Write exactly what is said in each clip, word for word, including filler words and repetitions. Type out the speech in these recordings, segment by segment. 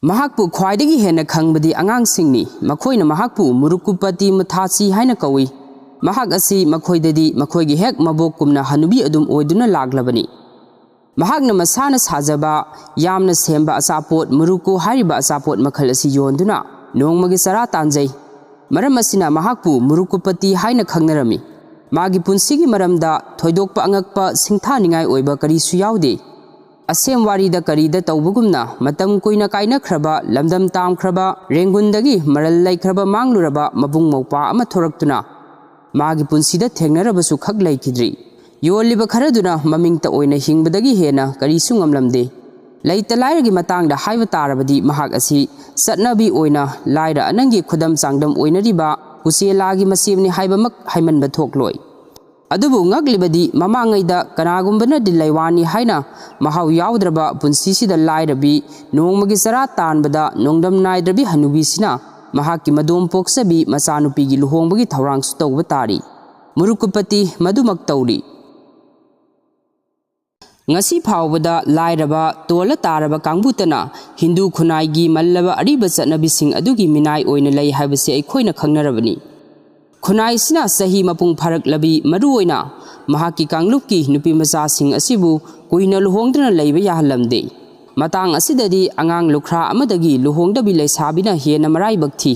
ꯃꯍꯥꯛꯄꯨ ꯈ꯭ꯋꯥꯏꯗꯒꯤ ꯍꯦꯟꯅ ꯈꯪꯕꯗꯤ ꯑꯉꯥꯡꯁꯤꯡꯅꯤ꯫ ꯃꯈꯣꯏꯅ ꯃꯍꯥꯛꯄꯨ ꯃꯨꯔꯨꯀꯨꯄꯇꯤ ꯃꯨꯊꯥꯁꯤ ꯍꯥꯏꯅ ꯀꯧꯏ꯫ ꯃꯍꯥꯛ ꯑꯁꯤ ꯃꯈꯣꯏꯗꯗꯤ ꯃꯈꯣꯏꯒꯤ ꯍꯦꯛ ꯃꯕꯣꯛꯀꯨꯝꯅ ꯍꯅꯨꯕꯤ ꯑꯗꯨꯝ ꯑꯣꯏꯗꯨꯅ ꯂꯥꯛꯂꯕꯅꯤ꯫ ꯃꯍꯥꯛꯅ ꯃꯁꯥꯅ ꯁꯥꯖꯕ, ꯌꯥꯝꯅ ꯁꯦꯝꯕ ꯑꯆꯥꯄꯣꯠ ꯃꯨꯔꯨꯀꯨ ꯍꯥꯏꯔꯤꯕ ꯑꯆꯥꯄꯣꯠ ꯃꯈꯜ ꯑꯁꯤ ꯌꯣꯟꯗꯨꯅ ꯅꯣꯡꯃꯒꯤ ꯆꯔꯥ ꯇꯥꯟꯖꯩ꯫ ꯃꯔꯝ ꯑꯁꯤꯅ ꯃꯍꯥꯛꯄꯨ ꯃꯨꯔꯨꯀꯨꯄꯇꯤ ꯍꯥꯏꯅ ꯈꯪꯅꯔꯝꯃꯤ꯫ ꯃꯥꯒꯤ ꯄꯨꯟꯁꯤꯒꯤ ꯃꯔꯝꯗ ꯊꯣꯏꯗꯣꯛꯄ ꯑꯉꯛꯄ ꯁꯤꯡꯊꯥꯅꯤꯡꯉꯥꯏ ꯑꯣꯏꯕ ꯀꯔꯤꯁꯨ ꯌꯥꯎꯗꯦ꯫ ꯑꯁꯦꯝ ꯋꯥꯔꯤꯗ ꯀꯔꯤꯗ ꯇꯧꯕꯒꯨꯝꯅ ꯃꯇꯝ ꯀꯨꯏꯅ ꯀꯥꯏꯅꯈ꯭ꯔꯕ, ꯂꯝꯗꯝ ꯇꯥꯝꯈ꯭ꯔꯕ, ꯔꯦꯡꯒꯨꯟꯗꯒꯤ ꯃꯔꯜ ꯂꯩꯈ꯭ꯔꯕ ꯃꯥꯡꯂꯨꯔꯕ ꯃꯕꯨꯡ ꯃꯧꯄ꯭ꯋꯥ ꯑꯃ ꯊꯣꯔꯛꯇꯨꯅ ꯃꯥꯒꯤ ꯄꯨꯟꯁꯤꯗ ꯊꯦꯡꯅꯔꯕꯁꯨ ꯈꯛ ꯂꯩꯈꯤꯗ꯭ꯔꯤ꯫ ꯌꯣꯜꯂꯤꯕ ꯈꯔꯗꯨꯅ ꯃꯃꯤꯡꯇ ꯑꯣꯏꯅ ꯍꯤꯡꯕꯗꯒꯤ ꯍꯦꯟꯅ ꯀꯔꯤꯁꯨ ꯉꯝꯂꯝꯗꯦ꯫ ꯂꯩꯇ ꯂꯥꯏꯔꯒꯤ ꯃꯇꯥꯡꯗ ꯍꯥꯏꯕ ꯇꯥꯔꯕꯗꯤ ꯃꯍꯥꯛ ꯑꯁꯤ ꯆꯠꯅꯕꯤ ꯑꯣꯏꯅ ꯂꯥꯏꯔ ꯑꯅꯪꯒꯤ ꯈꯨꯗꯝ ꯆꯥꯡꯗꯝ ꯑꯣꯏꯅꯔꯤꯕ ꯀꯨꯆꯦꯂꯥꯒꯤ ꯃꯆꯦꯝꯅꯤ ꯍꯥꯏꯕꯃꯛ ꯍꯥꯏꯃꯟꯕ ꯊꯣꯛꯂꯣꯏ꯫ ꯑꯗꯨꯕꯨ ꯉꯛꯂꯤꯕꯗꯤ ꯃꯃꯥꯡꯉꯩꯗ ꯀꯅꯥꯒꯨꯝꯕꯅꯗꯤ ꯂꯩꯋꯥꯅꯤ ꯍꯥꯏꯅ ꯃꯍꯥꯎ ꯌꯥꯎꯗ꯭ꯔꯕ ꯄꯨꯟꯁꯤꯁꯤꯗ ꯂꯥꯏꯔꯕꯤ ꯅꯣꯡꯃꯒꯤ ꯆꯔꯥ ꯇꯥꯟꯕꯗ ꯅꯣꯡꯗꯝ ꯅꯥꯏꯗ꯭ꯔꯕꯤ ꯍꯅꯨꯕꯤꯁꯤꯅ ꯃꯍꯥꯛꯀꯤ ꯃꯗꯣꯝ ꯄꯣꯛꯆꯕꯤ ꯃꯆꯥꯅꯨꯄꯤꯒꯤ ꯂꯨꯍꯣꯡꯕꯒꯤ ꯊꯧꯔꯥꯡꯁꯨ ꯇꯧꯕ ꯇꯥꯔꯤ꯫ ꯃꯨꯔꯨꯀꯨꯄꯇꯤ ꯃꯗꯨꯃꯛ ꯇꯧꯔꯤ꯫ ꯉꯁꯤ ꯐꯥꯎꯕꯗ ꯂꯥꯏꯔꯕ, ꯇꯣꯜꯂ ꯇꯥꯔꯕ ꯀꯥꯡꯕꯨꯇꯅ ꯍꯤꯟꯗꯨ ꯈꯨꯟꯅꯥꯏꯒꯤ ꯃꯜꯂꯕ ꯑꯔꯤꯕ ꯆꯠꯅꯕꯤꯁꯤꯡ ꯑꯗꯨꯒꯤ ꯃꯤꯅꯥꯏ ꯑꯣꯏꯅ ꯂꯩ ꯍꯥꯏꯕꯁꯤ ꯑꯩꯈꯣꯏꯅ ꯈꯪꯅꯔꯕꯅꯤ꯫ ꯈꯨꯟꯅꯥꯏꯁꯤꯅ ꯆꯍꯤ ꯃꯄꯨꯡ ꯐꯥꯔꯛꯂꯕꯤ, ꯃꯔꯨꯑꯣꯏꯅ ꯃꯍꯥꯛꯀꯤ ꯀꯥꯡꯂꯨꯞꯀꯤ ꯅꯨꯄꯤꯃꯆꯥꯁꯤꯡ ꯑꯁꯤꯕꯨ ꯀꯨꯏꯅ ꯂꯨꯍꯣꯡꯗꯨꯅ ꯂꯩꯕ ꯌꯥꯍꯜꯂꯝꯗꯦ꯫ ꯃꯇꯥꯡ ꯑꯁꯤꯗꯗꯤ ꯑꯉꯥꯡ ꯂꯨꯈ꯭ꯔꯥ ꯑꯃꯗꯒꯤ ꯂꯨꯍꯣꯡꯗꯕꯤ ꯂꯩꯁꯥꯕꯤꯅ ꯍꯦꯟꯅ ꯃꯔꯥꯏꯕꯛ ꯊꯤ꯫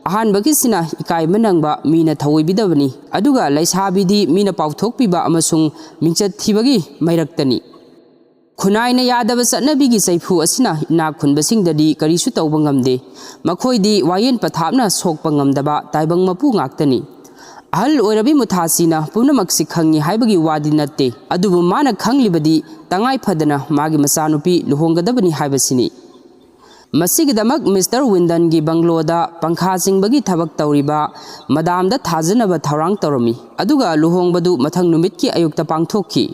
ꯑꯍꯥꯟꯕꯒꯤꯁꯤꯅ ꯏꯀꯥꯏꯕ ꯅꯪꯕ, ꯃꯤꯅ ꯊꯑꯣꯏꯕꯤꯗꯕꯅꯤ, ꯑꯗꯨꯒ ꯂꯩꯁꯥꯕꯤꯗꯤ ꯃꯤꯅ ꯄꯥꯎꯊꯣꯛꯄꯤꯕ ꯑꯃꯁꯨꯡ ꯃꯤꯡꯆꯠ ꯊꯤꯕꯒꯤ ꯃꯩꯔꯛꯇꯅꯤ꯫ ꯈꯨꯟꯅꯥꯏꯅ ꯌꯥꯗꯕ ꯆꯠꯅꯕꯤꯒꯤ ꯆꯩꯐꯨ ꯑꯁꯤꯅ ꯏꯅꯥꯛ ꯈꯨꯟꯕꯁꯤꯡꯗꯗꯤ ꯀꯔꯤꯁꯨ ꯇꯧꯕ ꯉꯝꯗꯦ꯫ ꯃꯈꯣꯏꯗꯤ ꯋꯥꯌꯦꯟ ꯄꯊꯥꯞꯅ ꯁꯣꯛꯄ ꯉꯝꯗꯕ ꯇꯥꯏꯕꯪ ꯃꯄꯨ ꯉꯥꯛꯇꯅꯤ꯫ ꯑꯍꯜ ꯑꯣꯏꯔꯕꯤ ꯃꯨꯊꯥꯁꯤꯅ ꯄꯨꯝꯅꯃꯛꯁꯤ ꯈꯪꯉꯤ ꯍꯥꯏꯕꯒꯤ ꯋꯥꯗꯤ ꯅꯠꯇꯦ, ꯑꯗꯨꯕꯨ ꯃꯥꯅ ꯈꯪꯂꯤꯕꯗꯤ ꯇꯉꯥꯏ ꯐꯗꯅ ꯃꯥꯒꯤ ꯃꯆꯥꯅꯨꯄꯤ ꯂꯨꯍꯣꯡꯒꯗꯕꯅꯤ ꯍꯥꯏꯕꯁꯤꯅꯤ꯫ ꯃꯁꯤꯒꯤꯗꯃꯛ ꯃꯤꯁꯇꯔ ꯋꯤꯟꯗꯟꯒꯤ ꯕꯪꯒ꯭ꯂꯣꯗ ꯄꯪꯈꯥ ꯆꯤꯡꯕꯒꯤ ꯊꯕꯛ ꯇꯧꯔꯤꯕ ꯃꯗꯥꯝꯗ ꯊꯥꯖꯅꯕ ꯊꯧꯔꯥꯡ ꯇꯧꯔꯝꯃꯤ, ꯑꯗꯨꯒ ꯂꯨꯍꯣꯡꯕꯗꯨ ꯃꯊꯪ ꯅꯨꯃꯤꯠꯀꯤ ꯑꯌꯨꯛꯇ ꯄꯥꯡꯊꯣꯛꯈꯤ꯫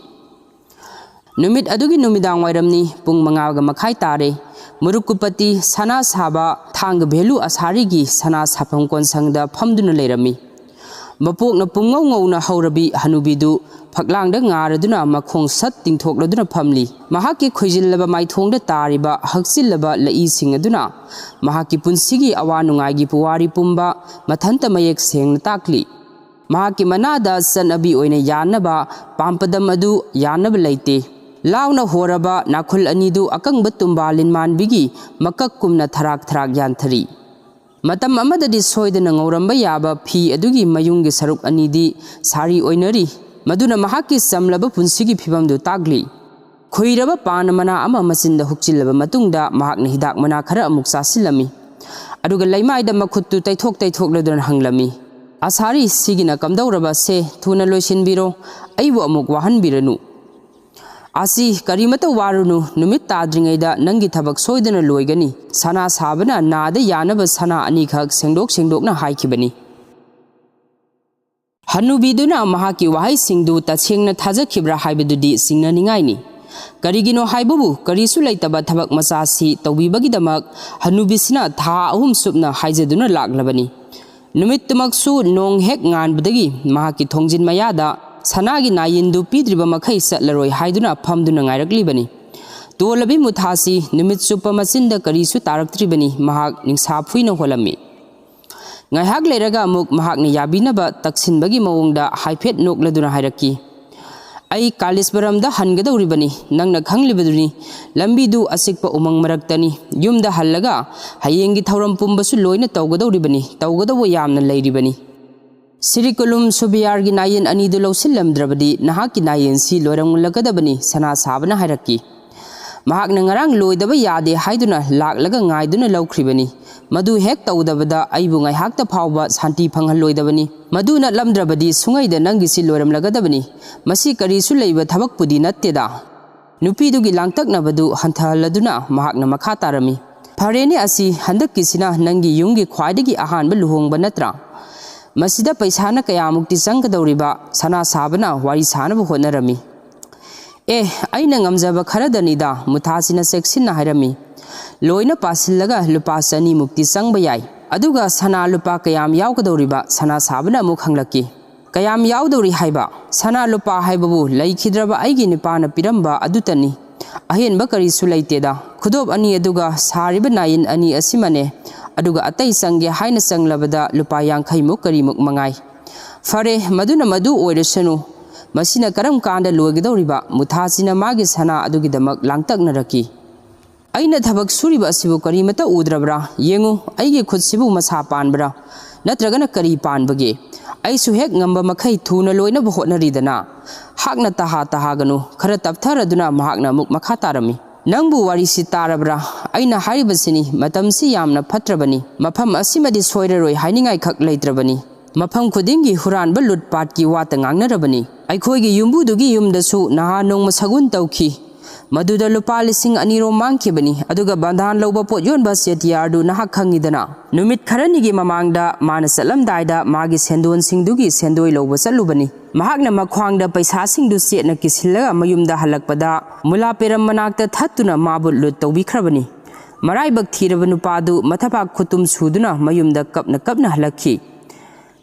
ꯅꯨꯃꯤꯠ ꯑꯗꯨꯒꯤ ꯅꯨꯃꯤꯗꯥꯡ ꯋꯥꯏꯔꯝꯅꯤ, ꯄꯨꯡ ꯃꯉꯥꯒ ꯃꯈꯥꯏ ꯇꯥꯔꯦ꯫ ꯃꯨꯔꯨꯀꯨꯄꯇꯤ ꯁꯅꯥ ꯁꯥꯕ ꯊꯥꯡꯒ ꯚꯦꯂꯨ ꯑꯁꯥꯔꯤꯒꯤ ꯁꯅꯥ ꯁꯥꯐꯝ ꯀꯣꯟꯁꯪꯗ ꯐꯝꯗꯨꯅ ꯂꯩꯔꯝꯃꯤ꯫ ꯃꯄꯣꯛꯅ ꯄꯨꯡꯉꯧ ꯉꯧꯅ ꯍꯧꯔꯕꯤ ꯍꯅꯨꯕꯤꯗꯨ ꯐꯛꯂꯥꯡꯗ ꯉꯥꯔꯗꯨꯅ ꯃꯈꯣꯡ ꯁꯠ ꯇꯤꯡꯊꯣꯛꯂꯗꯨꯅ ꯐꯝꯂꯤ꯫ ꯃꯍꯥꯛꯀꯤ ꯈꯣꯏꯖꯤꯜꯂꯕ ꯃꯥꯏꯊꯣꯡꯗ ꯇꯥꯔꯤꯕ ꯍꯛꯆꯤꯜꯂꯕ ꯂꯛꯏꯁꯤꯡ ꯑꯗꯨꯅ ꯃꯍꯥꯛꯀꯤ ꯄꯨꯟꯁꯤꯒꯤ ꯑꯋꯥ ꯅꯨꯡꯉꯥꯏꯒꯤ ꯄꯨꯋꯥꯔꯤ ꯄꯨꯝꯕ ꯃꯊꯟꯇ ꯃꯌꯦꯛ ꯁꯦꯡꯅ ꯇꯥꯛꯂꯤ꯫ ꯃꯍꯥꯛꯀꯤ ꯃꯅꯥꯗ ꯆꯠꯅꯕꯤ ꯑꯣꯏꯅ ꯌꯥꯟꯅꯕ ꯄꯥꯝꯄꯗꯝ ꯑꯗꯨ ꯌꯥꯟꯅꯕ ꯂꯩꯇꯦ꯫ ꯂꯥꯎꯅ ꯍꯣꯔꯕ ꯅꯥꯈꯨꯜ ꯑꯅꯤꯗꯨ ꯑꯀꯪꯕ ꯇꯨꯝꯕꯥ ꯂꯤꯟꯃꯥꯟꯕꯤꯒꯤ ꯃꯀꯛ ꯀꯨꯝꯅ ꯊꯔꯥꯛ ꯊꯔꯥꯛ ꯌꯥꯟꯊꯔꯤ꯫ ꯃꯇꯝ ꯑꯃꯗꯗꯤ ꯁꯣꯏꯗꯅ ꯉꯧꯔꯝꯕ ꯌꯥꯕ ꯐꯤ ꯑꯗꯨꯒꯤ ꯃꯌꯨꯡꯒꯤ ꯁꯔꯨꯛ ꯑꯅꯤꯗꯤ ꯁꯥꯔꯤ ꯑꯣꯏꯅꯔꯤ꯫ ꯃꯗꯨꯅ ꯃꯍꯥꯛꯀꯤ ꯆꯝꯂꯕ ꯄꯨꯟꯁꯤꯒꯤ ꯐꯤꯕꯝꯗꯨ ꯇꯥꯛꯂꯤ꯫ ꯈꯨꯏꯔꯕ ꯄꯥꯟ ꯃꯅꯥ ꯑꯃ ꯃꯆꯤꯟꯗ ꯍꯨꯛꯆꯤꯜꯂꯕ ꯃꯇꯨꯡꯗ ꯃꯍꯥꯛꯅ ꯍꯤꯗꯥꯛ ꯃꯅꯥ ꯈꯔ ꯑꯃꯨꯛ ꯆꯥꯁꯤꯜꯂꯝꯃꯤ꯫ ꯑꯗꯨꯒ ꯂꯩꯃꯥꯏꯗ ꯃꯈꯨꯠꯇꯨ ꯇꯩꯊꯣꯛ ꯇꯩꯊꯣꯛꯂꯗꯨꯅ ꯍꯪꯂꯝꯃꯤ, "ꯑꯁꯥꯔꯤ, ꯁꯤꯒꯤꯅ ꯀꯝꯗꯧꯔꯕ? ꯁꯦ, ꯊꯨꯅ ꯂꯣꯏꯁꯤꯟꯕꯤꯔꯣ, ꯑꯩꯕꯨ ꯑꯃꯨꯛ ꯋꯥꯍꯟꯕꯤꯔꯅꯨ"꯫ "ꯑꯁꯤ ꯀꯔꯤꯃꯇ ꯋꯥꯔꯨꯅꯨ, ꯅꯨꯃꯤꯠ ꯇꯥꯗ꯭ꯔꯤꯉꯩꯗ ꯅꯪꯒꯤ ꯊꯕꯛ ꯁꯣꯏꯗꯅ ꯂꯣꯏꯒꯅꯤ"꯫ ꯁꯅꯥ ꯁꯥꯕꯅ ꯅꯥꯗ ꯌꯥꯅꯕ ꯁꯅꯥ ꯑꯅꯤꯈꯛ ꯁꯦꯡꯗꯣꯛ ꯁꯦꯡꯗꯣꯛꯅ ꯍꯥꯏꯈꯤꯕꯅꯤ꯫ ꯍꯅꯨꯕꯤꯗꯨꯅ ꯃꯍꯥꯛꯀꯤ ꯋꯥꯍꯩꯁꯤꯡꯗꯨ ꯇꯁꯦꯡꯅ ꯊꯥꯖꯈꯤꯕ꯭ꯔꯥ ꯍꯥꯏꯕꯗꯨꯗꯤ ꯆꯤꯡꯅꯅꯤꯡꯉꯥꯏꯅꯤ꯫ ꯀꯔꯤꯒꯤꯅꯣ ꯍꯥꯏꯕꯕꯨ, ꯀꯔꯤꯁꯨ ꯂꯩꯇꯕ ꯊꯕꯛ ꯃꯆꯥꯁꯤ ꯇꯧꯕꯤꯕꯒꯤꯗꯃꯛ ꯍꯅꯨꯕꯤꯁꯤꯅ ꯊꯥ ꯑꯍꯨꯝ ꯆꯨꯞꯅ ꯍꯥꯏꯖꯗꯨꯅ ꯂꯥꯛꯂꯕꯅꯤ꯫ ꯅꯨꯃꯤꯠꯇꯨꯃꯛꯁꯨ ꯅꯣꯡ ꯍꯦꯛ ꯉꯥꯟꯕꯗꯒꯤ ꯃꯍꯥꯛꯀꯤ ꯊꯣꯡꯖꯤꯟ ꯃꯌꯥꯗ ꯁꯅꯥꯒꯤ ꯅꯥꯌꯤꯟꯗꯨ ꯄꯤꯗ꯭ꯔꯤꯕ ꯃꯈꯩ ꯆꯠꯂꯔꯣꯏ ꯍꯥꯏꯗꯨꯅ ꯐꯝꯗꯨꯅ ꯉꯥꯏꯔꯛꯂꯤꯕꯅꯤ꯫ ꯇꯣꯜꯂꯕꯤ ꯃꯨꯊꯥꯁꯤ ꯅꯨꯃꯤꯠ ꯆꯨꯞꯄ ꯃꯆꯤꯟꯗ ꯀꯔꯤꯁꯨ ꯇꯥꯔꯛꯇ꯭ꯔꯤꯕꯅꯤ꯫ ꯃꯍꯥꯛ ꯅꯤꯡꯁꯥ ꯐꯨꯏꯅ ꯍꯣꯜꯂꯝꯃꯤ꯫ ꯉꯥꯏꯍꯥꯛ ꯂꯩꯔꯒ ꯑꯃꯨꯛ ꯃꯍꯥꯛꯅ ꯌꯥꯕꯤꯅꯕ ꯇꯛꯁꯤꯟꯕꯒꯤ ꯃꯑꯣꯡꯗ ꯍꯥꯏꯐꯦꯠ ꯅꯣꯛꯂꯗꯨꯅ ꯍꯥꯏꯔꯛꯈꯤ, "ꯑꯩ ꯀꯥꯂꯤꯁꯕꯔꯝꯗ ꯍꯟꯒꯗꯧꯔꯤꯕꯅꯤ꯫ ꯅꯪꯅ ꯈꯪꯂꯤꯕꯗꯨꯅꯤ, ꯂꯝꯕꯤꯗꯨ ꯑꯆꯤꯛꯄ ꯎꯃꯪ ꯃꯔꯛꯇꯅꯤ꯫ ꯌꯨꯝꯗ ꯍꯜꯂꯒ ꯍꯌꯦꯡꯒꯤ ꯊꯧꯔꯝ ꯄꯨꯝꯕꯁꯨ ꯂꯣꯏꯅ ꯇꯧꯒꯗꯧꯔꯤꯕꯅꯤ꯫ ꯇꯧꯒꯗꯧꯕ ꯌꯥꯝꯅ ꯂꯩꯔꯤꯕꯅꯤ꯫ ꯁꯤꯔꯤꯀꯨꯂꯨꯝ ꯁꯨꯕꯤꯌꯥꯔꯒꯤ ꯅꯥꯌꯤꯟ ꯑꯅꯤꯗꯨ ꯂꯧꯁꯤꯜꯂꯝꯗ꯭ꯔꯕꯗꯤ ꯅꯍꯥꯛꯀꯤ ꯅꯥꯌꯤꯟꯁꯤ ꯂꯣꯏꯔꯝꯂꯒꯗꯕꯅꯤ", ꯁꯅꯥ ꯁꯥꯕꯅ ꯍꯥꯏꯔꯛꯈꯤ꯫ "ꯃꯍꯥꯛꯅ ꯉꯔꯥꯡ ꯂꯣꯏꯗꯕ ꯌꯥꯗꯦ ꯍꯥꯏꯗꯨꯅ ꯂꯥꯛꯂꯒ ꯉꯥꯏꯗꯨꯅ ꯂꯧꯈ꯭ꯔꯤꯕꯅꯤ꯫ ꯃꯗꯨ ꯍꯦꯛ ꯇꯧꯗꯕꯗ ꯑꯩꯕꯨ ꯉꯥꯏꯍꯥꯛꯇ ꯐꯥꯎꯕ ꯁꯥꯟꯇꯤ ꯐꯪꯍꯜꯂꯣꯏꯗꯕꯅꯤ꯫ ꯃꯗꯨ ꯅꯠꯂꯝꯗ꯭ꯔꯕꯗꯤ ꯁꯨꯡꯉꯩꯗ ꯅꯪꯒꯤꯁꯤ ꯂꯣꯏꯔꯝꯂꯒꯗꯕꯅꯤ꯫ ꯃꯁꯤ ꯀꯔꯤꯁꯨ ꯂꯩꯕ ꯊꯕꯛꯄꯨꯗꯤ ꯅꯠꯇꯦꯗ"꯫ ꯅꯨꯄꯤꯗꯨꯒꯤ ꯂꯥꯡꯇꯛꯅꯕꯗꯨ ꯍꯟꯊꯍꯜꯂꯗꯨꯅ ꯃꯍꯥꯛꯅ ꯃꯈꯥ ꯇꯥꯔꯝꯃꯤ, "ꯐꯔꯦꯅꯦ, ꯑꯁꯤ ꯍꯟꯗꯛꯀꯤꯁꯤꯅ ꯅꯪꯒꯤ ꯌꯨꯝꯒꯤ ꯈ꯭ꯋꯥꯏꯗꯒꯤ ꯑꯍꯥꯟꯕ ꯂꯨꯍꯣꯡꯕ ꯅꯠꯇ꯭ꯔꯥ? ꯃꯁꯤꯗ ꯄꯩꯁꯥꯅ ꯀꯌꯥꯃꯨꯛꯇꯤ ꯆꯪꯒꯗꯧꯔꯤꯕ?" ꯁꯅꯥ ꯁꯥꯕꯅ ꯋꯥꯔꯤ ꯁꯥꯅꯕ ꯍꯣꯠꯅꯔꯝꯃꯤ꯫ "ꯑꯦ, ꯑꯩꯅ ꯉꯝꯖꯕ ꯈꯔꯗꯅꯤꯗ", ꯃꯨꯊꯥꯁꯤꯅ ꯆꯦꯛꯁꯤꯟꯅ ꯍꯥꯏꯔꯝꯃꯤ꯫ "ꯂꯣꯏꯅ ꯄꯥꯁꯤꯜꯂꯒ ꯂꯨꯄꯥ ꯆꯅꯤꯃꯨꯛꯇꯤ ꯆꯪꯕ ꯌꯥꯏ꯫ ꯑꯗꯨꯒ ꯁꯅꯥ ꯂꯨꯄꯥ ꯀꯌꯥꯝ ꯌꯥꯎꯒꯗꯧꯔꯤꯕ? ꯁꯅꯥ ꯁꯥꯕꯅ ꯑꯃꯨꯛ ꯍꯪꯂꯛꯈꯤ꯫ "ꯀꯌꯥꯝ ꯌꯥꯎꯗꯧꯔꯤ ꯍꯥꯏꯕ? ꯁꯅꯥ ꯂꯨꯄꯥ ꯍꯥꯏꯕꯕꯨ ꯂꯩꯈꯤꯗ꯭ꯔꯕ ꯑꯩꯒꯤ ꯅꯨꯄꯥꯅ ꯄꯤꯔꯝꯕ ꯑꯗꯨꯇꯅꯤ꯫ ꯑꯍꯦꯟꯕ ꯀꯔꯤꯁꯨ ꯂꯩꯇꯦꯗ꯫ ꯈꯨꯗꯣꯞ ꯑꯅꯤ ꯑꯗꯨꯒ ꯁꯥꯔꯤꯕ ꯅꯥꯏꯟ ꯑꯅꯤ ꯑꯁꯤꯃꯅꯦ꯫ ꯑꯗꯨꯒ ꯑꯇꯩ ꯆꯪꯒꯦ ꯍꯥꯏꯅ ꯆꯪꯂꯕꯗ ꯂꯨꯄꯥ ꯌꯥꯡꯈꯩꯃꯨꯛ ꯀꯔꯤꯃꯨꯛ ꯃꯉꯥꯏ꯫ ꯐꯔꯦ, ꯃꯗꯨꯅ ꯃꯗꯨ ꯑꯣꯏꯔꯁꯅꯨ꯫ ꯃꯁꯤꯅ ꯀꯔꯝ ꯀꯥꯟꯗ ꯂꯣꯏꯒꯗꯧꯔꯤꯕ?" ꯃꯨꯊꯥꯁꯤꯅ ꯃꯥꯒꯤ ꯁꯅꯥ ꯑꯗꯨꯒꯤꯗꯃꯛ ꯂꯥꯡꯇꯛꯅꯔꯛꯈꯤ꯫ "ꯑꯩꯅ ꯊꯕꯛ ꯁꯨꯔꯤꯕ ꯑꯁꯤꯕꯨ ꯀꯔꯤꯃꯠꯇ ꯎꯗ꯭ꯔꯕ꯭ꯔꯥ? ꯌꯦꯡꯉꯨ, ꯑꯩꯒꯤ ꯈꯨꯠꯁꯤꯕꯨ ꯃꯁꯥ ꯄꯥꯟꯕ꯭ꯔꯥ? ꯅꯠꯇ꯭ꯔꯒꯅ ꯀꯔꯤ ꯄꯥꯟꯕꯒꯦ? ꯑꯩꯁꯨ ꯍꯦꯛ ꯉꯝꯕ ꯃꯈꯩ ꯊꯨꯅ ꯂꯣꯏꯅꯕ ꯍꯣꯠꯅꯔꯤꯗꯅ꯫" ꯍꯥꯛꯅ ꯇꯍꯥ ꯇꯍꯥꯒꯅꯨ꯫ ꯈꯔ ꯇꯞꯊꯔꯗꯨꯅ ꯃꯍꯥꯛꯅ ꯑꯃꯨꯛ ꯃꯈꯥ ꯇꯥꯔꯝꯃꯤ꯫ "ꯅꯪꯕꯨ ꯋꯥꯔꯤꯁꯤ ꯇꯥꯔꯕ꯭ꯔꯥ? ꯑꯩꯅ ꯍꯥꯏꯔꯤꯕꯁꯤꯅꯤ, ꯃꯇꯝꯁꯤ ꯌꯥꯝꯅ ꯐꯠꯇ꯭ꯔꯕꯅꯤ꯫ ꯃꯐꯝ ꯑꯁꯤꯃꯗꯤ ꯁꯣꯏꯔꯔꯣꯏ ꯍꯥꯏꯅꯤꯡꯉꯥꯏꯈꯛ ꯂꯩꯇ꯭ꯔꯕꯅꯤ꯫ ꯃꯐꯝ ꯈꯨꯗꯤꯡꯒꯤ ꯍꯨꯔꯥꯟꯕ ꯂꯨꯠꯄꯥꯠꯀꯤ ꯋꯥꯇ ꯉꯥꯡꯅꯔꯕꯅꯤ꯫ ꯑꯩꯈꯣꯏꯒꯤ ꯌꯨꯝꯕꯨꯗꯨꯒꯤ ꯌꯨꯝꯗꯁꯨ ꯅꯍꯥ ꯅꯣꯡꯃ ꯁꯒꯨꯟ ꯇꯧꯈꯤ꯫ ꯃꯗꯨꯗ ꯂꯨꯄꯥ ꯂꯤꯁꯤꯡ ꯑꯅꯤꯔꯣꯝ ꯃꯥꯡꯈꯤꯕꯅꯤ꯫ ꯑꯗꯨꯒ ꯕꯟꯙꯥꯟ ꯂꯧꯕ ꯄꯣꯠ ꯌꯣꯟꯕ ꯆꯦꯇꯤꯌꯥꯔꯗꯨ ꯅꯍꯥꯛ ꯈꯪꯉꯤꯗꯅ꯫ ꯅꯨꯃꯤꯠ ꯈꯔꯅꯤꯒꯤ ꯃꯃꯥꯡꯗ ꯃꯥꯅ ꯆꯠꯂꯝꯗꯥꯏꯗ ꯃꯥꯒꯤ ꯁꯦꯟꯗꯣꯟꯁꯤꯡꯗꯨꯒꯤ ꯁꯦꯟꯗꯣꯏ ꯂꯧꯕ ꯆꯠꯂꯨꯕꯅꯤ꯫ ꯃꯍꯥꯛꯅ ꯃꯈ꯭ꯋꯥꯡꯗ ꯄꯩꯁꯥꯁꯤꯡꯗꯨ ꯆꯦꯠꯅ ꯀꯤꯁꯤꯜꯂꯒ ꯃꯌꯨꯝꯗ ꯍꯜꯂꯛꯄꯗ ꯃꯨꯂꯥ ꯄꯦꯔꯝ ꯃꯅꯥꯛꯇ ꯊꯠꯇꯨꯅ ꯃꯥꯕꯨ ꯂꯨꯠ ꯇꯧꯕꯤꯈ꯭ꯔꯕꯅꯤ꯫ ꯃꯔꯥꯏꯕꯛ ꯊꯤꯔꯕ ꯅꯨꯄꯥꯗꯨ ꯃꯊꯕꯥꯛ ꯈꯨꯇꯨꯝ ꯁꯨꯗꯨꯅ ꯃꯌꯨꯝꯗ ꯀꯞꯅ ꯀꯞꯅ ꯍꯜꯂꯛꯈꯤ꯫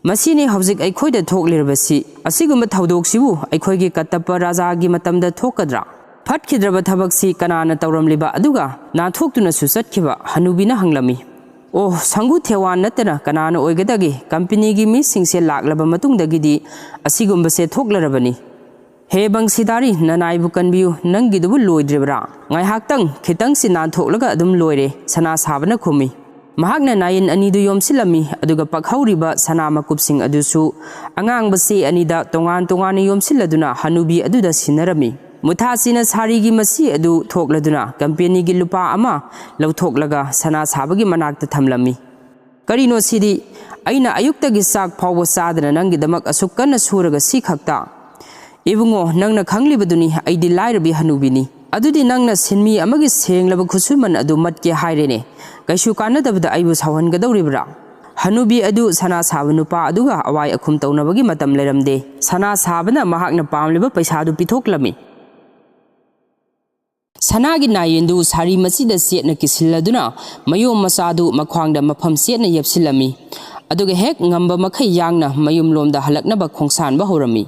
ꯃꯁꯤꯅꯤ ꯍꯧꯖꯤꯛ ꯑꯩꯈꯣꯏꯗ ꯊꯣꯛꯂꯤꯕꯁꯤ꯫ ꯑꯁꯤꯒꯨꯝꯕ ꯊꯧꯗꯣꯛꯁꯤꯕꯨ ꯑꯩꯈꯣꯏꯒꯤ ꯀꯇꯞꯄ ꯔꯥꯖꯥꯒꯤ ꯃꯇꯝꯗ ꯊꯣꯛꯀꯗ꯭ꯔꯥ? ꯐꯠꯈꯤꯗ꯭ꯔꯕ ꯊꯕꯛꯁꯤ ꯀꯅꯥꯅ ꯇꯧꯔꯝꯂꯤꯕ? ꯑꯗꯨꯒ ꯅꯥꯟꯊꯣꯛꯇꯨꯅꯁꯨ ꯆꯠꯈꯤꯕ ꯍꯅꯨꯕꯤꯅ ꯍꯪꯂꯝꯃꯤ꯫ "ꯑꯣ, ꯁꯪꯒꯨ ꯊꯦꯋꯥꯟ ꯅꯠꯇꯅ ꯀꯅꯥꯅ ꯑꯣꯏꯒꯗꯒꯦ? ꯀꯝꯄꯦꯅꯤꯒꯤ ꯃꯤꯁꯤꯡꯁꯦ ꯂꯥꯛꯂꯕ ꯃꯇꯨꯡꯗꯒꯤꯗꯤ ꯑꯁꯤꯒꯨꯝꯕꯁꯦ ꯊꯣꯛꯂꯔꯕꯅꯤ꯫" "ꯍꯦ ꯕꯪꯁꯤꯗꯥꯔꯤ, ꯅꯅꯥꯏꯕꯨ ꯀꯟꯕꯤꯌꯨ, ꯅꯪꯒꯤꯗꯨꯕꯨ ꯂꯣꯏꯗ꯭ꯔꯤꯕ꯭ꯔꯥ?" "ꯉꯥꯏꯍꯥꯛꯇꯪ, ꯈꯤꯇꯪꯁꯤ ꯅꯥꯟꯊꯣꯛꯂꯒ ꯑꯗꯨꯝ ꯂꯣꯏꯔꯦ," ꯁꯅꯥ ꯁꯥꯕꯅ ꯈꯨꯝꯃꯤ꯫ ꯃꯍꯥꯛꯅ ꯅꯥꯏꯟ ꯑꯅꯤꯗꯨ ꯌꯣꯝꯁꯤꯜꯂꯝꯃꯤ, ꯑꯗꯨꯒ ꯄꯛꯍꯧꯔꯤꯕ ꯁꯅꯥ ꯃꯀꯨꯞꯁꯤꯡ ꯑꯗꯨꯁꯨ ꯑꯉꯥꯡꯕ ꯆꯦ ꯑꯅꯤꯗ ꯇꯣꯉꯥꯟ ꯇꯣꯉꯥꯟꯅ ꯌꯣꯝꯁꯤꯜꯂꯗꯨꯅ ꯍꯅꯨꯕꯤ ꯑꯗꯨꯗ ꯁꯤꯟꯅꯔꯝꯃꯤ꯫ ꯃꯨꯊꯥꯁꯤꯅ ꯁꯥꯔꯤꯒꯤ ꯃꯆꯤ ꯑꯗꯨ ꯊꯣꯛꯂꯗꯨꯅ ꯀꯝꯄꯦꯅꯤꯒꯤ ꯂꯨꯄꯥ ꯑꯃ ꯂꯧꯊꯣꯛꯂꯒ ꯁꯅꯥ ꯁꯥꯕꯒꯤ ꯃꯅꯥꯛꯇ ꯊꯝꯂꯝꯃꯤ꯫ "ꯀꯔꯤꯅꯣ ꯁꯤꯗꯤ? ꯑꯩꯅ ꯑꯌꯨꯛꯇꯒꯤ ꯆꯥꯛ ꯐꯥꯎꯕ ꯆꯥꯗꯅ ꯅꯪꯒꯤꯗꯃꯛ ꯑꯁꯨꯛ ꯀꯟꯅ ꯁꯨꯔꯒ ꯁꯤ ꯈꯛꯇ?" "ꯏꯕꯨꯡꯉꯣ, ꯅꯪꯅ ꯈꯪꯂꯤꯕꯗꯨꯅꯤ, ꯑꯩꯗꯤ ꯂꯥꯏꯔꯕꯤ ꯍꯅꯨꯕꯤꯅꯤ꯫ ꯑꯗꯨꯗꯤ ꯅꯪꯅ ꯁꯤꯟꯃꯤ ꯑꯃꯒꯤ ꯁꯦꯡꯂꯕ ꯈꯨꯠꯁꯨꯃꯟ ꯑꯗꯨ ꯃꯠꯀꯦ ꯍꯥꯏꯔꯦꯅꯦ꯫ ꯀꯩꯁꯨ ꯀꯥꯟꯅꯗꯕꯗ ꯑꯩꯕꯨ ꯁꯥꯎꯍꯟꯒꯗꯧꯔꯤꯕ꯭ꯔꯥ?" ꯍꯅꯨꯕꯤ ꯑꯗꯨ ꯁꯅꯥ ꯁꯥꯕ ꯅꯨꯄꯥ ꯑꯗꯨꯒ ꯑꯋꯥꯏ ꯑꯈꯨꯝ ꯇꯧꯅꯕꯒꯤ ꯃꯇꯝ ꯂꯩꯔꯝꯗꯦ꯫ ꯁꯅꯥ ꯁꯥꯕꯅ ꯃꯍꯥꯛꯅ ꯄꯥꯝꯂꯤꯕ ꯄꯩꯁꯥꯗꯨ ꯄꯤꯊꯣꯛꯂꯝꯃꯤ꯫ ꯁꯅꯥꯒꯤ ꯅꯥꯌꯦꯟꯗꯨ ꯁꯥꯔꯤ ꯃꯆꯤꯗ ꯆꯦꯠꯅ ꯀꯤꯁꯤꯜꯂꯗꯨꯅ ꯃꯌꯣꯝ ꯃꯆꯥꯗꯨ ꯃꯈ꯭ꯋꯥꯡꯗ ꯃꯐꯝ ꯆꯦꯠꯅ ꯌꯦꯞꯁꯤꯜꯂꯝꯃꯤ꯫ ꯑꯗꯨꯒ ꯍꯦꯛ ꯉꯝꯕ ꯃꯈꯩ ꯌꯥꯡꯅ ꯃꯌꯨꯝꯂꯣꯝꯗ ꯍꯜꯂꯛꯅꯕ ꯈꯣꯡꯁꯥꯟꯕ ꯍꯧꯔꯝꯃꯤ꯫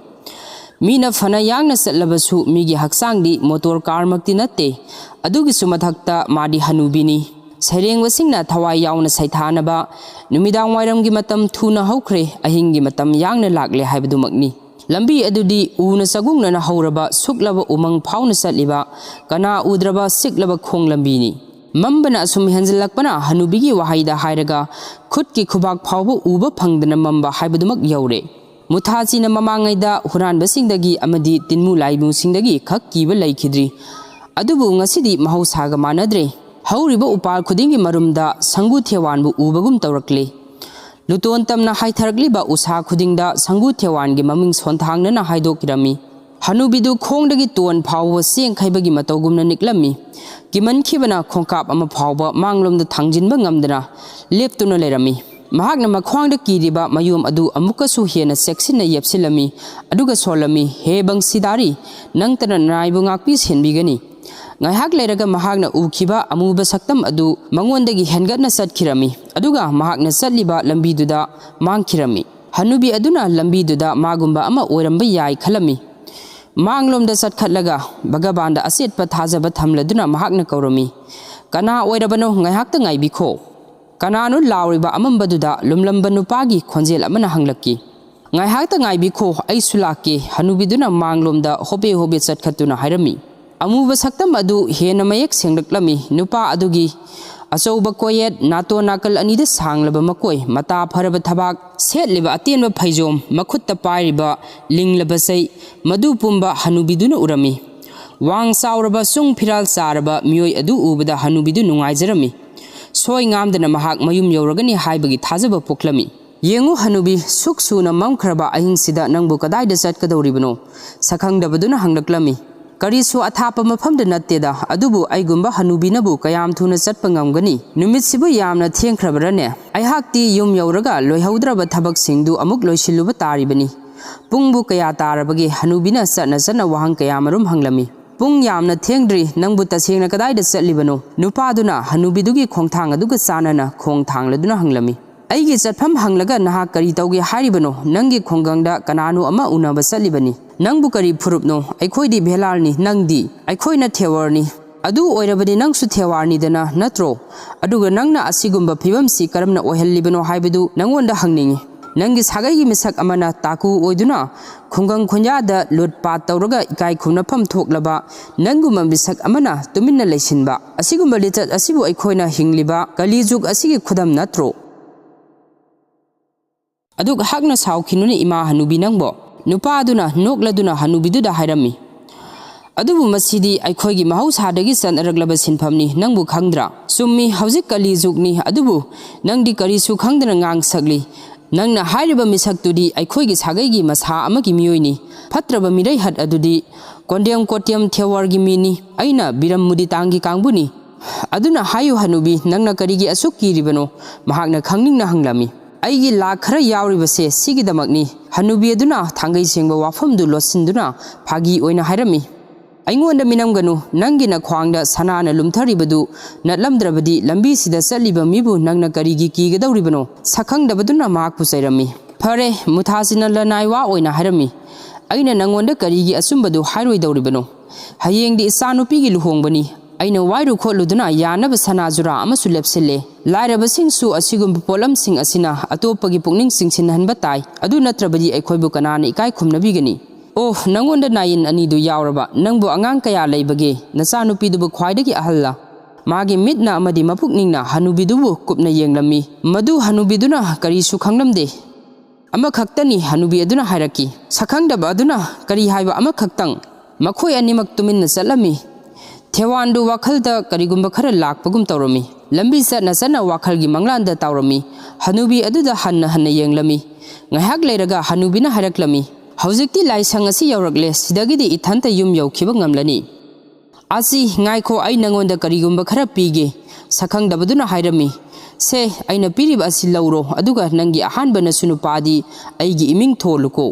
ꯃꯤꯅ ꯐꯅ ꯌꯥꯡꯅ ꯆꯠꯂꯕꯁꯨ ꯃꯤꯒꯤ ꯍꯛꯆꯥꯡꯗꯤ ꯃꯣꯇꯣꯔ ꯀꯥꯔꯃꯛꯇꯤ ꯅꯠꯇꯦ꯫ ꯑꯗꯨꯒꯤꯁꯨ ꯃꯊꯛꯇ ꯃꯥꯗꯤ ꯍꯅꯨꯕꯤꯅꯤ꯫ ꯁꯩꯔꯦꯡꯕꯁꯤꯡꯅ ꯊꯋꯥꯏ ꯌꯥꯎꯅ ꯁꯩꯊꯥꯅꯕ ꯅꯨꯃꯤꯗꯥꯡ ꯋꯥꯏꯔꯝꯒꯤ ꯃꯇꯝ ꯊꯨꯅ ꯍꯧꯈ꯭ꯔꯦ, ꯑꯍꯤꯡꯒꯤ ꯃꯇꯝ ꯌꯥꯡꯅ ꯂꯥꯛꯂꯦ ꯍꯥꯏꯕꯗꯨꯃꯛꯅꯤ꯫ ꯂꯝꯕꯤ ꯑꯗꯨꯗꯤ ꯎꯅ ꯆꯒꯨꯡꯅꯅ ꯍꯧꯔꯕ ꯁꯨꯛꯂꯕ ꯎꯃꯪ ꯐꯥꯎꯅ ꯆꯠꯂꯤꯕ ꯀꯅꯥ ꯎꯗ꯭ꯔꯕ ꯁꯤꯛꯂꯕ ꯈꯣꯡ ꯂꯝꯕꯤꯅꯤ꯫ ꯃꯝꯕꯅ ꯑꯁꯨꯝ ꯍꯦꯟꯖꯜꯂꯛꯄꯅ ꯍꯅꯨꯕꯤꯒꯤ ꯋꯥꯍꯩꯗ ꯍꯥꯏꯔꯒ ꯈꯨꯠꯀꯤ ꯈꯨꯕꯥꯛ ꯐꯥꯎꯕ ꯎꯕ ꯐꯪꯗꯅ ꯃꯝꯕ ꯍꯥꯏꯕꯗꯨꯃꯛ ꯌꯧꯔꯦ꯫ ꯃꯨꯊꯥꯆꯤꯅ ꯃꯃꯥꯡꯉꯩꯗ ꯍꯨꯔꯥꯟꯕꯁꯤꯡꯗꯒꯤ ꯑꯃꯗꯤ ꯇꯤꯟꯃꯨ ꯂꯥꯏꯃꯨꯁꯤꯡꯗꯒꯤ ꯈꯛ ꯀꯤꯕ ꯂꯩꯈꯤꯗ꯭ꯔꯤ꯫ ꯑꯗꯨꯕꯨ ꯉꯁꯤꯗꯤ ꯃꯍꯧꯁꯥꯒ ꯃꯥꯟꯅꯗ꯭ꯔꯦ꯫ ꯍꯧꯔꯤꯕ ꯎꯄꯥꯜ ꯈꯨꯗꯤꯡꯒꯤ ꯃꯔꯨꯝꯗ ꯁꯪꯒꯨ ꯊꯦꯋꯥꯟꯕꯨ ꯎꯕꯒꯨꯝ ꯇꯧꯔꯛꯂꯦ꯫ ꯂꯨꯇꯣꯟ ꯇꯝꯅ ꯍꯥꯏꯊꯔꯛꯂꯤꯕ ꯎꯁꯥ ꯈꯨꯗꯤꯡꯗ ꯁꯪꯒꯨ ꯊꯦꯋꯥꯟꯒꯤ ꯃꯃꯤꯡ ꯁꯣꯟꯊꯥꯡꯅꯅ ꯍꯥꯏꯗꯣꯛꯈꯤꯔꯝꯃꯤ꯫ ꯍꯅꯨꯕꯤꯗꯨ ꯈꯣꯡꯗꯒꯤ ꯇꯣꯟ ꯐꯥꯎꯕ ꯆꯦꯡ ꯈꯩꯕꯒꯤ ꯃꯇꯧꯒꯨꯝꯅ ꯅꯤꯛꯂꯝꯃꯤ꯫ ꯀꯤꯃꯟꯈꯤꯕꯅ ꯈꯣꯡꯀꯥꯞ ꯑꯃ ꯐꯥꯎꯕ ꯃꯥꯡꯂꯣꯝꯗ ꯊꯥꯡꯖꯤꯟꯕ ꯉꯝꯗꯅ ꯂꯦꯞꯇꯨꯅ ꯂꯩꯔꯝꯃꯤ꯫ ꯃꯍꯥꯛꯅ ꯃꯈ꯭ꯋꯥꯡꯗ ꯀꯤꯔꯤꯕ ꯃꯌꯣꯝ ꯑꯗꯨ ꯑꯃꯨꯛꯀꯁꯨ ꯍꯦꯟꯅ ꯆꯦꯛꯁꯤꯟꯅ ꯌꯦꯞꯁꯤꯜꯂꯝꯃꯤ, ꯑꯗꯨꯒ ꯁꯣꯜꯂꯝꯃꯤ, "ꯍꯦ ꯕꯪꯁꯤꯗꯥꯔꯤ, ꯅꯪꯇꯅ ꯅꯅꯥꯏꯕꯨ ꯉꯥꯛꯄꯤ ꯁꯦꯟꯕꯤꯒꯅꯤ"꯫ ꯉꯥꯏꯍꯥꯛ ꯂꯩꯔꯒ ꯃꯍꯥꯛꯅ ꯎꯈꯤꯕ ꯑꯃꯨꯕ ꯁꯛꯇꯝ ꯑꯗꯨ ꯃꯉꯣꯟꯗꯒꯤ ꯍꯦꯟꯒꯠꯅ ꯆꯠꯈꯤꯔꯝꯃꯤ, ꯑꯗꯨꯒ ꯃꯍꯥꯛꯅ ꯆꯠꯂꯤꯕ ꯂꯝꯕꯤꯗꯨꯗ ꯃꯥꯡꯈꯤꯔꯝꯃꯤ꯫ ꯍꯅꯨꯕꯤ ꯑꯗꯨꯅ ꯂꯝꯕꯤꯗꯨꯗ ꯃꯥꯒꯨꯝꯕ ꯑꯃ ꯑꯣꯏꯔꯝꯕ ꯌꯥꯏ ꯈꯜꯂꯝꯃꯤ꯫ ꯃꯥꯡꯂꯣꯝꯗ ꯆꯠꯈꯠꯂꯒ ꯚꯒꯕꯥꯟꯗ ꯑꯆꯦꯠꯄ ꯊꯥꯖꯕ ꯊꯝꯂꯗꯨꯅ ꯃꯍꯥꯛꯅ ꯀꯧꯔꯝꯃꯤ, "ꯀꯅꯥ ꯑꯣꯏꯔꯕꯅꯣ? ꯉꯥꯏꯍꯥꯛꯇ ꯉꯥꯏꯕꯤꯈꯣ"꯫ ꯀꯅꯥꯅꯣ ꯂꯥꯎꯔꯤꯕ ꯑꯃꯝꯕꯗꯨꯗ ꯂꯨꯝꯂꯝꯕ ꯅꯨꯄꯥꯒꯤ ꯈꯣꯟꯖꯦꯜ ꯑꯃꯅ ꯍꯪꯂꯛꯈꯤ꯫ "ꯉꯥꯏꯍꯥꯛꯇ ꯉꯥꯏꯕꯤꯈꯣ, ꯑꯩꯁꯨ ꯂꯥꯛꯀꯦ", ꯍꯅꯨꯕꯤꯗꯨꯅ ꯃꯥꯡꯂꯣꯝꯗ ꯍꯣꯕꯦ ꯍꯣꯕꯦ ꯆꯠꯈꯠꯇꯨꯅ ꯍꯥꯏꯔꯝꯃꯤ꯫ ꯑꯃꯨꯕ ꯁꯛꯇꯝ ꯑꯗꯨ ꯍꯦꯟꯅ ꯃꯌꯦꯛ ꯁꯦꯡꯂꯛꯂꯝꯃꯤ꯫ ꯅꯨꯄꯥ ꯑꯗꯨꯒꯤ ꯑꯆꯧꯕ ꯀꯣꯌꯦꯠ, ꯅꯥꯇꯣꯟ ꯅꯥꯀꯜ ꯑꯅꯤꯗ ꯁꯥꯡꯂꯕ ꯃꯀꯣꯏ, ꯃꯇꯥ ꯐꯔꯕ ꯊꯕꯥꯛ, ꯁꯦꯠꯂꯤꯕ ꯑꯇꯦꯟꯕ ꯐꯩꯖꯣꯝ, ꯃꯈꯨꯠꯇ ꯄꯥꯏꯔꯤꯕ ꯂꯤꯡꯂꯕ ꯆꯩ, ꯃꯗꯨ ꯄꯨꯝꯕ ꯍꯅꯨꯕꯤꯗꯨꯅ ꯎꯔꯝꯃꯤ꯫ ꯋꯥꯡ ꯆꯥꯎꯔꯕ, ꯆꯨꯡ ꯐꯤꯔꯥꯜ ꯆꯥꯔꯕ ꯃꯤꯑꯣꯏ ꯑꯗꯨ ꯎꯕꯗ ꯍꯅꯨꯕꯤꯗꯨ ꯅꯨꯡꯉꯥꯏꯖꯔꯝꯃꯤ꯫ ꯁꯣꯏ ꯉꯥꯝꯗꯅ ꯃꯍꯥꯛ ꯃꯌꯨꯝ ꯌꯧꯔꯒꯅꯤ ꯍꯥꯏꯕꯒꯤ ꯊꯥꯖꯕ ꯄꯣꯛꯂꯝꯃꯤ꯫ "ꯌꯦꯡꯉꯨ ꯍꯅꯨꯕꯤ, ꯁꯨꯛ ꯁꯨꯅ ꯃꯝꯈ꯭ꯔꯕ ꯑꯍꯤꯡꯁꯤꯗ ꯅꯪꯕꯨ ꯀꯗꯥꯏꯗ ꯆꯠꯀꯗꯧꯔꯤꯕꯅꯣ?" ꯁꯛꯈꯪꯗꯕꯗꯨꯅ ꯍꯪꯂꯛꯂꯝꯃꯤ꯫ "ꯀꯔꯤꯁꯨ ꯑꯊꯥꯞꯄ ꯃꯐꯝꯗ ꯅꯠꯇꯦꯗ, ꯑꯗꯨꯕꯨ ꯑꯩꯒꯨꯝꯕ ꯍꯅꯨꯕꯤꯅꯕꯨ ꯀꯌꯥꯝ ꯊꯨꯅ ꯆꯠꯄ ꯉꯝꯒꯅꯤ? ꯅꯨꯃꯤꯠꯁꯤꯕꯨ ꯌꯥꯝꯅ ꯊꯦꯡꯈ꯭ꯔꯕꯔꯅꯦ? ꯑꯩꯍꯥꯛꯇꯤ ꯌꯨꯝ ꯌꯧꯔꯒ ꯂꯣꯏꯍꯧꯗ꯭ꯔꯕ ꯊꯕꯛꯁꯤꯡꯗꯨ ꯑꯃꯨꯛ ꯂꯣꯏꯁꯤꯜꯂꯨꯕ ꯇꯥꯔꯤꯕꯅꯤ꯫ ꯄꯨꯡꯕꯨ ꯀꯌꯥ ꯇꯥꯔꯕꯒꯦ?" ꯍꯅꯨꯕꯤꯅ ꯆꯠꯅ ꯆꯠꯅ ꯋꯥꯍꯪ ꯀꯌꯥꯃꯔꯨꯝ ꯍꯪꯂꯝꯃꯤ꯫ "ꯄꯨꯡ ꯌꯥꯝꯅ ꯊꯦꯡꯗ꯭ꯔꯤ, ꯅꯪꯕꯨ ꯇꯁꯦꯡꯅ ꯀꯗꯥꯏꯗ ꯆꯠꯂꯤꯕꯅꯣ?" ꯅꯨꯄꯥꯗꯨꯅ ꯍꯅꯨꯕꯤꯗꯨꯒꯤ ꯈꯣꯡꯊꯥꯡ ꯑꯗꯨꯒ ꯆꯥꯟꯅꯅ ꯈꯣꯡ ꯊꯥꯡꯂꯗꯨꯅ ꯍꯪꯂꯝꯃꯤ꯫ "ꯑꯩꯒꯤ ꯆꯠꯐꯝ ꯍꯪꯂꯒ ꯅꯍꯥꯛ ꯀꯔꯤ ꯇꯧꯒꯦ ꯍꯥꯏꯔꯤꯕꯅꯣ? ꯅꯪꯒꯤ ꯈꯨꯡꯒꯪꯗ ꯀꯅꯥꯅꯣ ꯑꯃ ꯎꯅꯕ ꯆꯠꯂꯤꯕꯅꯤ꯫ ꯅꯪꯕꯨ ꯀꯔꯤ ꯐꯨꯔꯨꯞꯅꯣ? ꯑꯩꯈꯣꯏꯗꯤ ꯚꯦꯂꯥꯔꯅꯤ, ꯅꯪꯗꯤ?" "ꯑꯩꯈꯣꯏꯅ ꯊꯦꯋꯥꯔꯅꯤ꯫ ꯑꯗꯨ ꯑꯣꯏꯔꯕꯗꯤ ꯅꯪꯁꯨ ꯊꯦꯋꯥꯔꯅꯤꯗꯅ, ꯅꯠꯇ꯭ꯔꯣ? ꯑꯗꯨꯒ ꯅꯪꯅ ꯑꯁꯤꯒꯨꯝꯕ ꯐꯤꯕꯝꯁꯤ ꯀꯔꯝꯅ ꯑꯣꯏꯍꯜꯂꯤꯕꯅꯣ ꯍꯥꯏꯕꯗꯨ ꯅꯪꯉꯣꯟꯗ ꯍꯪꯅꯤꯡꯏ꯫ ꯅꯪꯒꯤ ꯁꯥꯒꯩꯒꯤ ꯃꯤꯁꯛ ꯑꯃꯅ ꯇꯥꯀꯨ ꯑꯣꯏꯗꯨꯅ ꯈꯨꯡꯒꯪ ꯈꯨꯟꯌꯥꯗ ꯂꯨꯠ ꯄꯥꯠ ꯇꯧꯔꯒ ꯏꯀꯥꯏ ꯈꯨꯝꯅꯐꯝ ꯊꯣꯛꯂꯕ ꯅꯪꯒꯨꯝꯕ ꯃꯤꯁꯛ ꯑꯃꯅ ꯇꯨꯃꯤꯟꯅ ꯂꯩꯁꯤꯟꯕ꯫ ꯑꯁꯤꯒꯨꯝꯕ ꯂꯤꯆꯠ ꯑꯁꯤꯕꯨ ꯑꯩꯈꯣꯏꯅ ꯍꯤꯡꯂꯤꯕ ꯀꯂꯤꯖꯨꯒ ꯑꯁꯤꯒꯤ ꯈꯨꯗꯝ ꯅꯠꯇ꯭ꯔꯣ?" ꯑꯗꯨꯛ ꯍꯛꯅ ꯁꯥꯎꯈꯤꯅꯨꯅꯦ, ꯏꯃꯥ ꯍꯅꯨꯕꯤ ꯅꯪꯕꯣ꯫ ꯅꯨꯄꯥ ꯑꯗꯨꯅ ꯅꯣꯛꯂꯗꯨꯅ ꯍꯅꯨꯕꯤꯗꯨꯗ ꯍꯥꯏꯔꯝꯃꯤ, "ꯑꯗꯨꯕꯨ ꯃꯁꯤꯗꯤ ꯑꯩꯈꯣꯏꯒꯤ ꯃꯍꯧꯁꯥꯗꯒꯤ ꯆꯠꯅꯔꯛꯂꯕ ꯁꯤꯟꯐꯝꯅꯤ, ꯅꯪꯕꯨ ꯈꯪꯗ꯭ꯔꯥ? ꯆꯨꯝꯃꯤ, ꯍꯧꯖꯤꯛ ꯀꯂꯤ ꯖꯨꯒꯅꯤ, ꯑꯗꯨꯕꯨ ꯅꯪꯗꯤ ꯀꯔꯤꯁꯨ ꯈꯪꯗꯅ ꯉꯥꯡ ꯁꯛꯂꯤ꯫ ꯅꯪꯅ ꯍꯥꯏꯔꯤꯕ ꯃꯤꯁꯛꯇꯨꯗꯤ ꯑꯩꯈꯣꯏꯒꯤ ꯁꯥꯒꯩꯒꯤ ꯃꯁꯥ ꯑꯃꯒꯤ ꯃꯤꯑꯣꯏꯅꯤ꯫ ꯐꯠꯇ꯭ꯔꯕ ꯃꯤꯔꯩꯍꯠ ꯑꯗꯨꯗꯤ ꯀꯣꯟꯗꯦꯝ ꯀꯣꯇꯦꯝ ꯊꯦꯋꯥꯔꯒꯤ ꯃꯤꯅꯤ꯫ ꯑꯩꯅ ꯕꯤꯔꯝ ꯃꯨꯗꯤꯇꯥꯡꯒꯤ ꯀꯥꯡꯕꯨꯅꯤ꯫ ꯑꯗꯨꯅ ꯍꯥꯏꯌꯨ ꯍꯅꯨꯕꯤ, ꯅꯪꯅ ꯀꯔꯤꯒꯤ ꯑꯁꯨꯛ ꯀꯤꯔꯤꯕꯅꯣ?" ꯃꯍꯥꯛꯅ ꯈꯪꯅꯤꯡꯅ ꯍꯪꯂꯝꯃꯤ꯫ "ꯑꯩꯒꯤ ꯂꯥꯛ ꯈꯔ ꯌꯥꯎꯔꯤꯕꯁꯦ ꯁꯤꯒꯤꯗꯃꯛꯅꯤ꯫" ꯍꯅꯨꯕꯤ ꯑꯗꯨꯅ ꯊꯥꯡꯒꯩ ꯁꯦꯡꯕ ꯋꯥꯐꯝꯗꯨ ꯂꯣꯠꯁꯤꯟꯗꯨꯅ ꯐꯥꯒꯤ ꯑꯣꯏꯅ ꯍꯥꯏꯔꯝꯃꯤ, "ꯑꯩꯉꯣꯟꯗ ꯃꯤꯅꯝꯒꯅꯨ꯫ ꯅꯪꯒꯤ ꯅꯈ꯭ꯋꯥꯡꯗ ꯁꯅꯥꯅ ꯂꯨꯝꯊꯔꯤꯕꯗꯨ ꯅꯠꯂꯝꯗ꯭ꯔꯕꯗꯤ ꯂꯝꯕꯤꯁꯤꯗ ꯆꯠꯂꯤꯕ ꯃꯤꯕꯨ ꯅꯪꯅ ꯀꯔꯤꯒꯤ ꯀꯤꯒꯗꯧꯔꯤꯕꯅꯣ?" ꯁꯛꯈꯪꯗꯕꯗꯨꯅ ꯃꯍꯥꯛꯄꯨ ꯆꯩꯔꯝꯃꯤ꯫ "ꯐꯔꯦ," ꯃꯨꯊꯥꯁꯤꯅ ꯂꯅꯥꯏ ꯋꯥ ꯑꯣꯏꯅ ꯍꯥꯏꯔꯝꯃꯤ, "ꯑꯩꯅ ꯅꯪꯉꯣꯟꯗ ꯀꯔꯤꯒꯤ ꯑꯆꯨꯝꯕꯗꯨ ꯍꯥꯏꯔꯣꯏꯗꯧꯔꯤꯕꯅꯣ? ꯍꯌꯦꯡꯗꯤ ꯏꯆꯥꯅꯨꯄꯤꯒꯤ ꯂꯨꯍꯣꯡꯕꯅꯤ꯫ ꯑꯩꯅ ꯋꯥꯏꯔꯨ ꯈꯣꯠꯂꯨꯗꯨꯅ ꯌꯥꯅꯕ ꯁꯅꯥ ꯖꯨꯔꯥ ꯑꯃꯁꯨ ꯂꯦꯞꯁꯤꯜꯂꯦ꯫ ꯂꯥꯏꯔꯕꯁꯤꯡꯁꯨ ꯑꯁꯤꯒꯨꯝꯕ ꯄꯣꯠꯂꯝꯁꯤꯡ ꯑꯁꯤꯅ ꯑꯇꯣꯞꯄꯒꯤ ꯄꯨꯛꯅꯤꯡ ꯆꯤꯡꯁꯤꯟꯍꯟꯕ ꯇꯥꯏ꯫ ꯑꯗꯨ ꯅꯠꯇ꯭ꯔꯕꯗꯤ ꯑꯩꯈꯣꯏꯕꯨ ꯀꯅꯥꯅ ꯏꯀꯥꯏ ꯈꯨꯝꯅꯕꯤꯒꯅꯤ?" "ꯑꯣ, ꯅꯪꯉꯣꯟꯗ ꯅꯥꯏꯟ ꯑꯅꯤꯗꯨ ꯌꯥꯎꯔꯕ? ꯅꯪꯕꯨ ꯑꯉꯥꯡ ꯀꯌꯥ ꯂꯩꯕꯒꯦ? ꯅꯆꯥꯅꯨꯄꯤꯗꯨꯕꯨ ꯈ꯭ꯋꯥꯏꯗꯒꯤ ꯑꯍꯜꯂ?" ꯃꯥꯒꯤ ꯃꯤꯠꯅ ꯑꯃꯗꯤ ꯃꯄꯨꯛꯅꯤꯡꯅ ꯍꯅꯨꯕꯤꯗꯨꯕꯨ ꯀꯨꯞꯅ ꯌꯦꯡꯂꯝꯃꯤ꯫ ꯃꯗꯨ ꯍꯅꯨꯕꯤꯗꯨꯅ ꯀꯔꯤꯁꯨ ꯈꯪꯂꯝꯗꯦ꯫ "ꯑꯃꯈꯛꯇꯅꯤ," ꯍꯅꯨꯕꯤ ꯑꯗꯨꯅ ꯍꯥꯏꯔꯛꯈꯤ꯫ ꯁꯛꯈꯪꯗꯕ ꯑꯗꯨꯅ, "ꯀꯔꯤ ꯍꯥꯏꯕ ꯑꯃꯈꯛꯇꯪ?" "ꯃꯈꯣꯏ ꯑꯅꯤꯃꯛ ꯇꯨꯃꯤꯟꯅ ꯆꯠꯂꯝꯃꯤ꯫ ꯊꯦꯋꯥꯟꯗꯨ ꯋꯥꯈꯜꯗ ꯀꯔꯤꯒꯨꯝꯕ ꯈꯔ ꯂꯥꯛꯄꯒꯨꯝ ꯇꯧꯔꯝꯃꯤ꯫ ꯂꯝꯕꯤ ꯆꯠꯅ ꯆꯠꯅ ꯋꯥꯈꯜꯒꯤ ꯃꯪꯂꯥꯟꯗ ꯇꯥꯎꯔꯝꯃꯤ꯫ ꯍꯅꯨꯕꯤ ꯑꯗꯨꯗ ꯍꯟꯅ ꯍꯟꯅ ꯌꯦꯡꯂꯝꯃꯤ꯫ ꯉꯥꯏꯍꯥꯛ ꯂꯩꯔꯒ ꯍꯅꯨꯕꯤꯅ ꯍꯥꯏꯔꯛꯂꯝꯃꯤ, "ꯍꯧꯖꯤꯛꯇꯤ ꯂꯥꯏꯁꯪ ꯑꯁꯤ ꯌꯧꯔꯛꯂꯦ, ꯁꯤꯗꯒꯤꯗꯤ ꯏꯊꯟꯇ ꯌꯨꯝ ꯌꯧꯈꯤꯕ ꯉꯝꯂꯅꯤ꯫" "ꯑꯁꯤ, ꯉꯥꯏꯈꯣ, ꯑꯩ ꯅꯪꯉꯣꯟꯗ ꯀꯔꯤꯒꯨꯝꯕ ꯈꯔ ꯄꯤꯒꯦ꯫" ꯁꯛꯈꯪꯗꯕꯗꯨꯅ ꯍꯥꯏꯔꯝꯃꯤ, "ꯁꯦ, ꯑꯩꯅ ꯄꯤꯔꯤꯕ ꯑꯁꯤ ꯂꯧꯔꯣ, ꯑꯗꯨꯒ ꯅꯪꯒꯤ ꯑꯍꯥꯟꯕ ꯅꯁꯨ ꯅꯨꯄꯥꯗꯤ ꯑꯩꯒꯤ ꯏꯃꯤꯡ ꯊꯣꯜꯂꯨꯀꯣ꯫"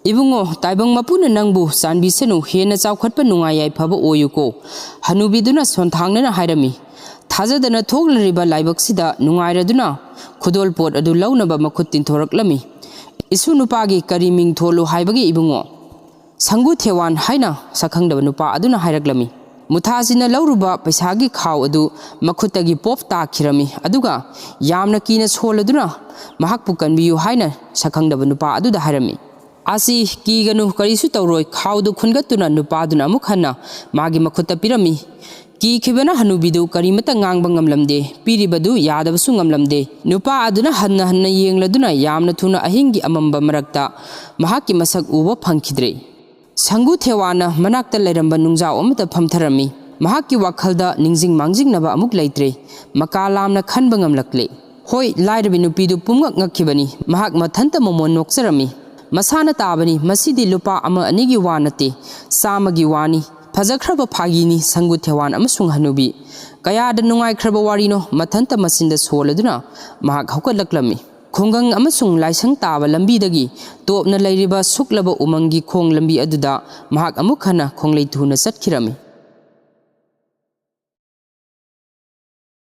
"ꯏꯕꯨꯡꯉꯣ, ꯇꯥꯏꯕꯪ ꯃꯄꯨꯅ ꯅꯪꯕꯨ ꯆꯥꯟꯕꯤꯁꯅꯨ, ꯍꯦꯟꯅ ꯆꯥꯎꯈꯠꯄ ꯅꯨꯡꯉꯥꯏ ꯌꯥꯏꯐꯕ ꯑꯣꯏꯌꯨꯀꯣ", ꯍꯅꯨꯕꯤꯗꯨꯅ ꯁꯣꯟꯊꯥꯡꯅꯅ ꯍꯥꯏꯔꯝꯃꯤ꯫ "ꯊꯥꯖꯗꯅ ꯊꯣꯛꯂꯔꯤꯕ ꯂꯥꯏꯕꯛꯁꯤꯗ ꯅꯨꯡꯉꯥꯏꯔꯗꯨꯅ ꯈꯨꯗꯣꯜꯄꯣꯠ ꯑꯗꯨ ꯂꯧꯅꯕ ꯃꯈꯨꯠ ꯇꯤꯟꯊꯣꯔꯛꯂꯝꯃꯤ꯫ ꯏꯁꯨ ꯅꯨꯄꯥꯒꯤ ꯀꯔꯤ ꯃꯤꯡ ꯊꯣꯜꯂꯨ ꯍꯥꯏꯕꯒꯦ ꯏꯕꯨꯡꯉꯣ?" "ꯁꯪꯒꯨ ꯊꯦꯋꯥꯟ" ꯍꯥꯏꯅ ꯁꯛꯈꯪꯗꯕ ꯅꯨꯄꯥ ꯑꯗꯨꯅ ꯍꯥꯏꯔꯛꯂꯝꯃꯤ꯫ ꯃꯨꯊꯥꯖꯤꯅ ꯂꯧꯔꯨꯕ ꯄꯩꯁꯥꯒꯤ ꯈꯥꯎ ꯑꯗꯨ ꯃꯈꯨꯠꯇꯒꯤ ꯄꯣꯞ ꯇꯥꯈꯤꯔꯝꯃꯤ, ꯑꯗꯨꯒ ꯌꯥꯝꯅ ꯀꯤꯅ ꯁꯣꯜꯂꯗꯨꯅ ꯃꯍꯥꯛꯄꯨ ꯀꯟꯕꯤꯌꯨ ꯍꯥꯏꯅ ꯁꯛꯈꯪꯗꯕ ꯅꯨꯄꯥ ꯑꯗꯨꯗ ꯍꯥꯏꯔꯝꯃꯤ꯫ "ꯑꯁꯤ ꯀꯤꯒꯅꯨ, ꯀꯔꯤꯁꯨ ꯇꯧꯔꯣꯏ", ꯈꯥꯎꯗꯨ ꯈꯨꯟꯒꯠꯇꯨꯅ ꯅꯨꯄꯥꯗꯨꯅ ꯑꯃꯨꯛ ꯍꯟꯅ ꯃꯥꯒꯤ ꯃꯈꯨꯠꯇ ꯄꯤꯔꯝꯃꯤ꯫ ꯀꯤꯈꯤꯕꯅ ꯍꯅꯨꯕꯤꯗꯨ ꯀꯔꯤꯃꯠꯇ ꯉꯥꯡꯕ ꯉꯝꯂꯝꯗꯦ, ꯄꯤꯔꯤꯕꯗꯨ ꯌꯥꯗꯕꯁꯨ ꯉꯝꯂꯝꯗꯦ꯫ ꯅꯨꯄꯥ ꯑꯗꯨꯅ ꯍꯟꯅ ꯍꯟꯅ ꯌꯦꯡꯂꯗꯨꯅ ꯌꯥꯝꯅ ꯊꯨꯅ ꯑꯍꯤꯡꯒꯤ ꯑꯃꯝꯕ ꯃꯔꯛꯇ ꯃꯍꯥꯛꯀꯤ ꯃꯁꯛ ꯎꯕ ꯐꯪꯈꯤꯗ꯭ꯔꯦ꯫ ꯁꯪꯒꯨ ꯊꯦꯋꯥꯅ ꯃꯅꯥꯛꯇ ꯂꯩꯔꯝꯕ ꯅꯨꯡꯖꯥꯎ ꯑꯃꯗ ꯐꯝꯊꯔꯝꯃꯤ꯫ ꯃꯍꯥꯛꯀꯤ ꯋꯥꯈꯜꯗ ꯅꯤꯡꯖꯤꯡ ꯃꯥꯡꯖꯤꯡꯅꯕ ꯑꯃꯨꯛ ꯂꯩꯇ꯭ꯔꯦ꯫ ꯃꯀꯥ ꯂꯥꯝꯅ ꯈꯟꯕ ꯉꯝꯂꯛꯂꯦ꯫ ꯍꯣꯏ, ꯂꯥꯏꯔꯕꯤ ꯅꯨꯄꯤꯗꯨ ꯄꯨꯝꯉꯛ ꯉꯛꯈꯤꯕꯅꯤ꯫ ꯃꯍꯥꯛ ꯃꯊꯟꯇ ꯃꯃꯣꯟ ꯅꯣꯛꯆꯔꯝꯃꯤ꯫ "ꯃꯁꯥꯅ ꯇꯥꯕꯅꯤ, ꯃꯁꯤꯗꯤ ꯂꯨꯄꯥ ꯑꯃ ꯑꯅꯤꯒꯤ ꯋꯥ ꯅꯠꯇꯦ, ꯆꯥꯝꯃꯒꯤ ꯋꯥꯅꯤ꯫ ꯐꯖꯈ꯭ꯔꯕ ꯐꯥꯒꯤꯅꯤ, ꯁꯪꯒꯨ ꯊꯦꯋꯥꯟ ꯑꯃꯁꯨꯡ ꯍꯅꯨꯕꯤ꯫ ꯀꯌꯥꯗ ꯅꯨꯡꯉꯥꯏꯈ꯭ꯔꯕ ꯋꯥꯔꯤꯅꯣ", ꯃꯊꯟꯇ ꯃꯆꯤꯟꯗ ꯁꯣꯜꯂꯗꯨꯅ ꯃꯍꯥꯛ ꯍꯧꯒꯠꯂꯛꯂꯝꯃꯤ꯫ ꯈꯨꯡꯒꯪ ꯑꯃꯁꯨꯡ ꯂꯥꯏꯁꯪ ꯇꯥꯕ ꯂꯝꯕꯤꯗꯒꯤ ꯇꯣꯞꯅ ꯂꯩꯔꯤꯕ ꯁꯨꯛꯂꯕ ꯎꯃꯪꯒꯤ ꯈꯣꯡ ꯂꯝꯕꯤ ꯑꯗꯨꯗ ꯃꯍꯥꯛ ꯑꯃꯨꯛ ꯍꯟꯅ ꯈꯣꯡꯂꯩ ꯊꯨꯅ ꯆꯠꯈꯤꯔꯝꯃꯤ꯫